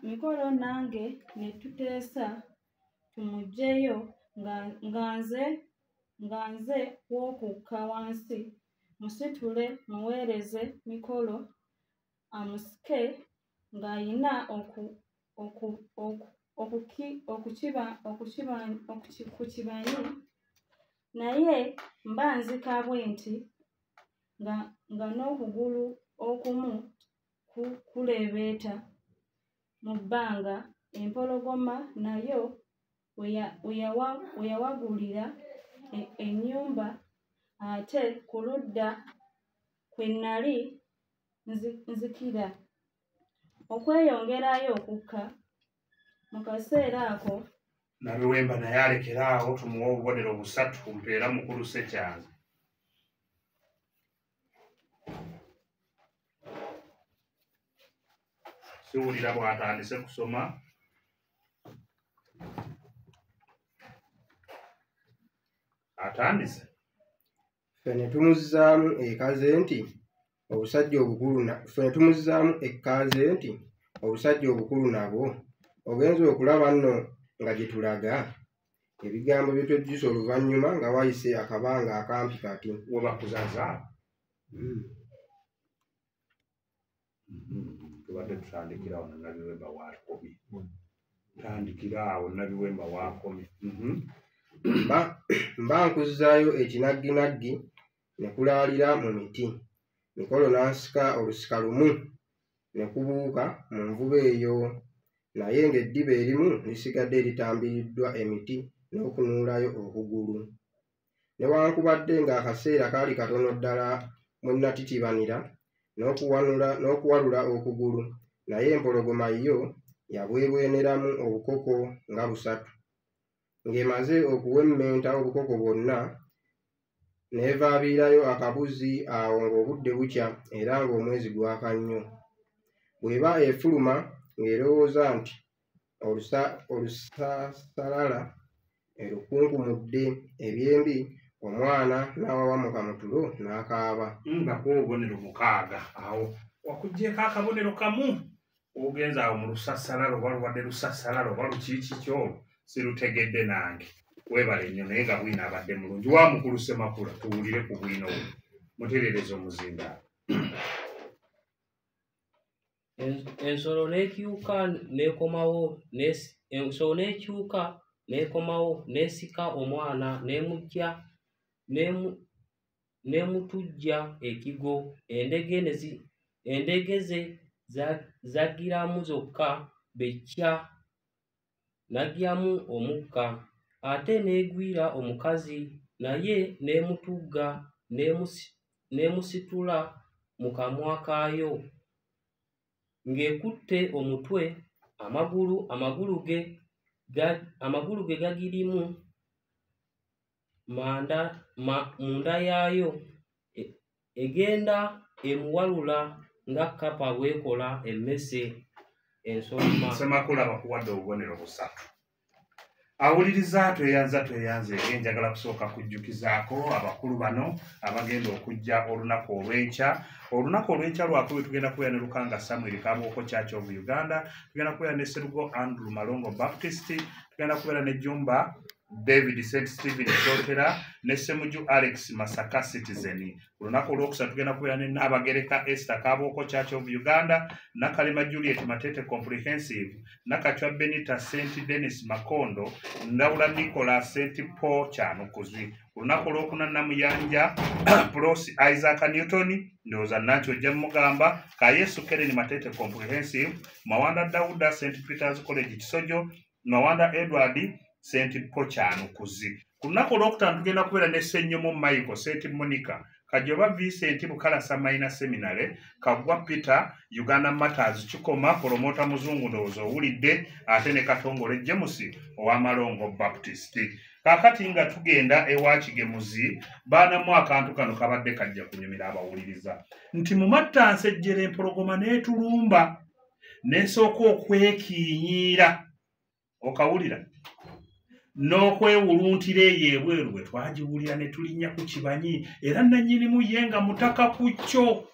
Mikolo nange ne tuteesa tumuggyeyo nga nze w'okukka wansi musitule muweereze Mikolo amusike ng'ayina ku kibanyi naye mba nzika bwe nti nga n'okugulu okumu kuleebeeta mu bbanga empologoma nayo we yawagulira ennyumba ate ku ludda kwe nali nzikira okweyongerayo okukka mu kaseera ako. Nabiwemba naye alekeraawo tumuwe obubonero busatu mpeera Mukulu Ssekyanzi. Siwulira bw'atandise kusoma. Atandise. Ffe ne tumuzzaamu ekkaze nti obusajja obukulu nabwo ogenze okulaba nno nga gye tulaga. Ebigambo bye twejjusa oluvannyuma nga wayise akabanga akampi kati. We bakuzaza. Tubadde tutandikira awo Nabiwemba waakomye. Tutandikira awo Nabiwemba waakomye. Mba nkuzzaayo ekinagginaggi ne kulaalira mu miti. Mikolo n'ansika olusika lumu ne kubuuka mu nvuba eyo, naye ng'eddiba erimu lisigadde litambiriddwa emiti n'okunuulayo okugulu. Newankubadde ng'akaseera kaali katono ddala mwe nnatitibanira n'okuwalula okugulu, naye empologoma yo yabwebweneramu obukoko nga busatu. Ng'emaze okuwemmenta obukoko bwonna, n'evaabiirayo akabuzi awo ng'obudde bukya era ng'omwezi gwaka nnyo. Bw'eba efuluma ng'erowooza nti olusasalala erukunkumudde ebyembi, omwana n'awawamuka mu tulo n'akaaba. Bakuwa obubonero 6 awo wakugyeko akabonero kamu ogenza awo mu lusasalala oba lubadde lusasalala oba lukiiki kyolwo sirutegedde nange. Weebale nnyo, naye nga bwino abadde mulungi. Wa mukulu Ssemakula, tuwulire ku bwino we mutereereza omuzindaalo. Ensolo n'ekyuka n'ekomawo n'esika omwana n'emujja n'emutujja ekigo. Endege ze zaggiramu zokka bekya n'aggyamu omukka, ate n'egwira omukazi naye n'emutugga n'emusitula mu kamwa kaayo ng'ekutte omutwe, amagulu ge gagirimu munda yaayo, egenda emuwalula nga kkapa bw'ekola emmese ensoloma. Ssemakula bakuwadde obubonero 3. Awuliriza tweyanza tweyanze, njagala kusooka kujjukizaako abakulu bano abagenda okujja olunaku olw'enkya. Olunaku olw'enkya lwakubiri tugenda kubeera ne Lukanga Samuel Kabuuko Church of Uganda, tugenda kubeera ne Serugo Andrew Malongo Baptist, tugenda kubeera ne Jumba David St. Stephen Kyotera ne Ssemuju Alex Masaka Citizen. Olunaku olwokusatu tugenda kubeera ne Nnaabagereka Esther Kabuuko Church of Uganda, Nakalema Juliet Matete Comprehensive, Nakachwa Benita St. Dennis Makondo, Ndawula Nicholas St. Paul Kyanukuzi. Olunaku olwokuna Namuyanja Prosi Isaac Newton, ndowooza Nankyo ojja mugamba, Kayesu Keren Matete Comprehensive, Mawanda Dawuda St. Peter's College Kisojo, Mawanda Edward St. Paul Kyanukuzi. Ku lunaku olwokutaano tugenda kubeera ne Ssenyomo Michael St. Monica, Kajoba Vincent Bukalasa Minor Seminary, Kagwa Peter Uganda Matters Kikoma, Promota Muzungu ndowooza owulidde, ate ne Katongole James ow'Amalongo Baptist. Kaakati nga tugenda ewa Kigemuzi, baanamu akantu kano kabadde kajja kunyumira abawuliriza nti mu mattansejjera empologoma n'etulumba n'esooka okwekiinyiira, okawulira, n'okwewuluntira eyo ebweru bwe twagiwulira ne tulinnya ku kibanyi, era nannyinimu ye nga mutaka ku kyo.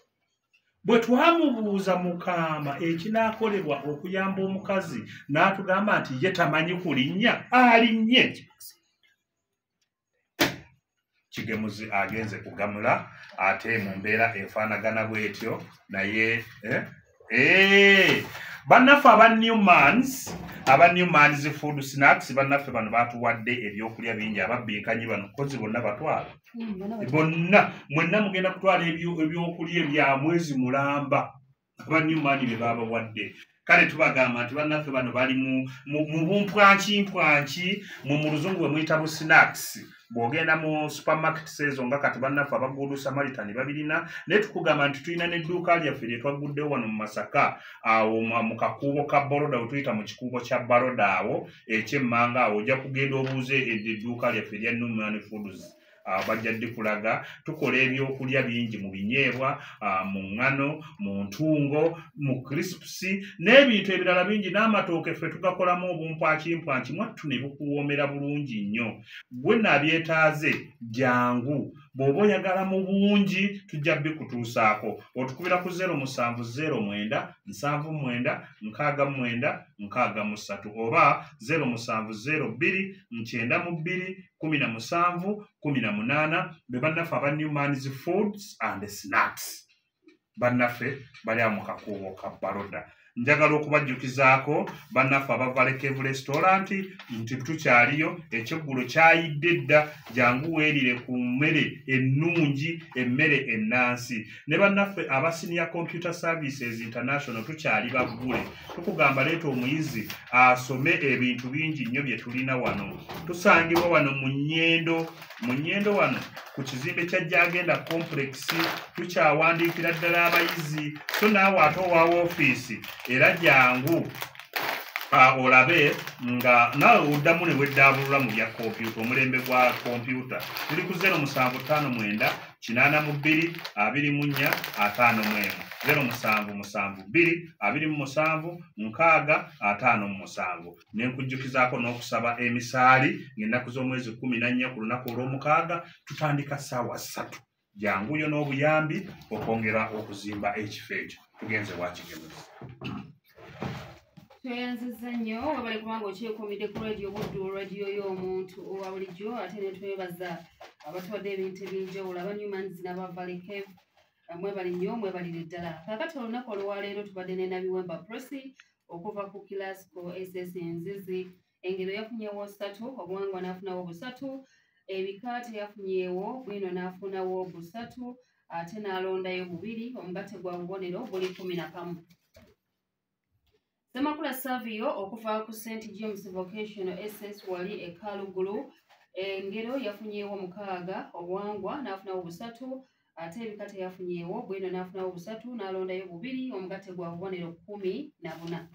Bwe twamubuuza Mukama ekinaakolebwa okuyamba omukazi, n'atugamba nti ye tamanyi kulinnya, alinnye. Kigemuzi agenze kugamula ate mu mbeera efaanagana bw'etyo, naye bannaffe aba Newmans Food Snacks, bannaffe bano batuwadde ebyokulya bingi. Ababbiikanyi bano kozi bonna batwala bonna, mwenna mugenda kutwala ebyokulya ebya mwezi mulamba aba Newman bye babawadde. Kale tubagamba nti bannaffe bano bali mu bumpwankimpwanki, mu luzungu bwe muyita bu snacks. Bw'ogenda mu supermarket ezo nga kati bannaffe aba Good Samaritan babirina, naye tukugamba nti tulina n'edduuka lyaffe lye twagguddewo wano mu Masaka awo mu kakuubo ka Boroda, we tuyita mu kikuubo kya Boroda awo eky'emmanga awo, ojja kugenda obuuze edduuka lyaffe erya Newman Foods. Bajja ddikulaga. Tukola ebyokulya bingi mu binyeebwa, mu ŋŋano, mu ntungo, mu crisps n'ebintu ebirala bingi, n'amatooke ffe tugakolamu obumpwankimpwanki mwattu ne bukuwoomera bulungi nnyo. Gwe naabyetaaze jangu, bw'oba oyagala mu bungi tujja bikutuusaako. Otukubira ku 0709 79 69 63 oba 0702 92 17 18. Be bannaffe aba Newman's Foods and Snacks, bannaffe bali awo mu kakuubo ka Baroda. Njagala okubajjukizaako bannaffe abava Lekevu Restaurant nti tukyaliyo, ekyeggulo kyayidde dda, jangu weerire ku mmere ennungi, emmere ennansi. Ne bannaffe aba Senior Computer Services International tukyali baggule, tukugamba leeta omuyizi asome ebintu bingi nnyo bye tulina wano. Tusangibwa wano mu Nnyendo wano ku kizimbe kya Jagenda Complex, tukyawandiikira ddala abayizi. So naawe ate owa woofiisi era jangu olabe nga naawe oddamu ne weddaabulula mu bya kompyuta, omulembe gwa kompyuta. Tuli ku 0759 82 24 51, 0772 27 6 57. Ne nkujjukizaako n'okusaba emisaali ng'ennaku z'omwezi 14 ku lunaku olw'omukaaga tutandika ssaawa 3. Janguyo n'obuyambi okwongera okuzimba ekifo ekyo. Tugenze wakigemuzi. Tweyanzizza nnyo webale kubanga okyekumidde ku radio Buddu, radio y'omuntu owa bulijjo, ate ne twebaza abatuwadde ebintu ebyenjawulo aba Newmans n'aba Valley Cave. Mwebale nnyo, mwebalire ddala. Kaakati olunaku olwaleero tubadde ne Nabiwemba Prossy okuva ku Classical SS Nzizi. Engero yafunyewo 3, obuwangwa n'afunawo 3, ebika teyafunyeewo, bwino n'afunawo 3, ate n'alondayo 2, omugatte gwa bubonero buli 11. Ssemakula Savio okuva ku St James Vocational SS wali e Kalugulu, engero yafunyeewo 6, obuwangwa n'afunawo 3, ate ebika teyafunyeewo, bwino n'afunawo 3, n'alondayo 2, omugatte gwa bubonero 14.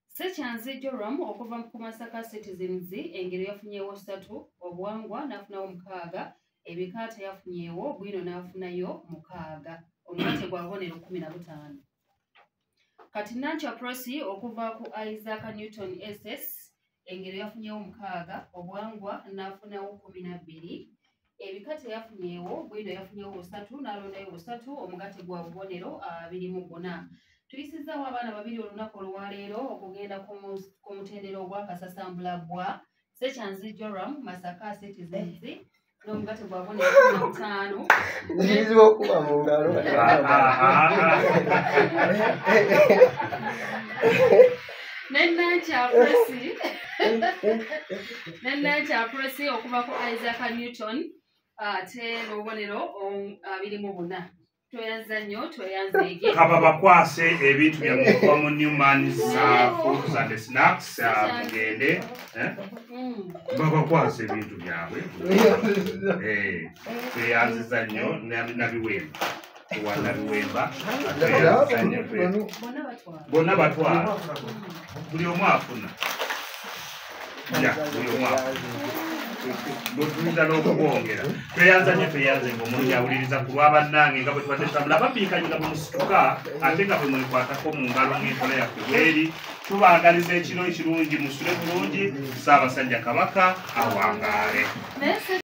Ssekyanzi Joram okuva ku Masaka Citizens, engero yafunyeewo 3, obuwangwa n'afunawo 6, ebika teyafunyeewo, bwino n'afunayo 6, omugatte gwa bubonero 15. Kati Nankya Prossy okuva ku Isaac Newton SS, engero yafunyeewo 6, obuwangwa n'afunawo 12, ebika teyafunyeewo, bwino yafunyeewo 3, n'alondayo 3, omugatte gwa bubonero 24. Tuyisizaawo abaana babiri olunaku olwaleero okugenda ku mutendera ogw'akasasambula bwa Ssekyanzi Joram Masaka Citizens n'omugatte gwa bubonero 15. Kizibu okuba mu ngalo. Ne Nankya Prossy okuva ku Isaac Newton ate n'obubonero 24. Tweyanza nnyo, tweyanzeege. Kaba bakwase ebintu byammwe okuva mu Newmans Foods and Snacks, mugende babakwase ebintu byabwe. Tweyanziza nnyo Nabiwemba, owa Nabiwemba tweyanziza nnyo. Bonna batwala, buli omu afuna, buli omu afuna, tuyinza n'okubongera. Tweyanza nnyo, tweyanze ng'omulungi awuliriza ku lw'abannange nga bwe tubadde tutambula, abapiikanyi nga bwe musituka ate nga bwe mwekwatako mu ngalo ng'enkola yaffe bweri. Tubaagaliza ekiro ekirungi, musule bulungi. Ssaabasajja Kabaka awangaale.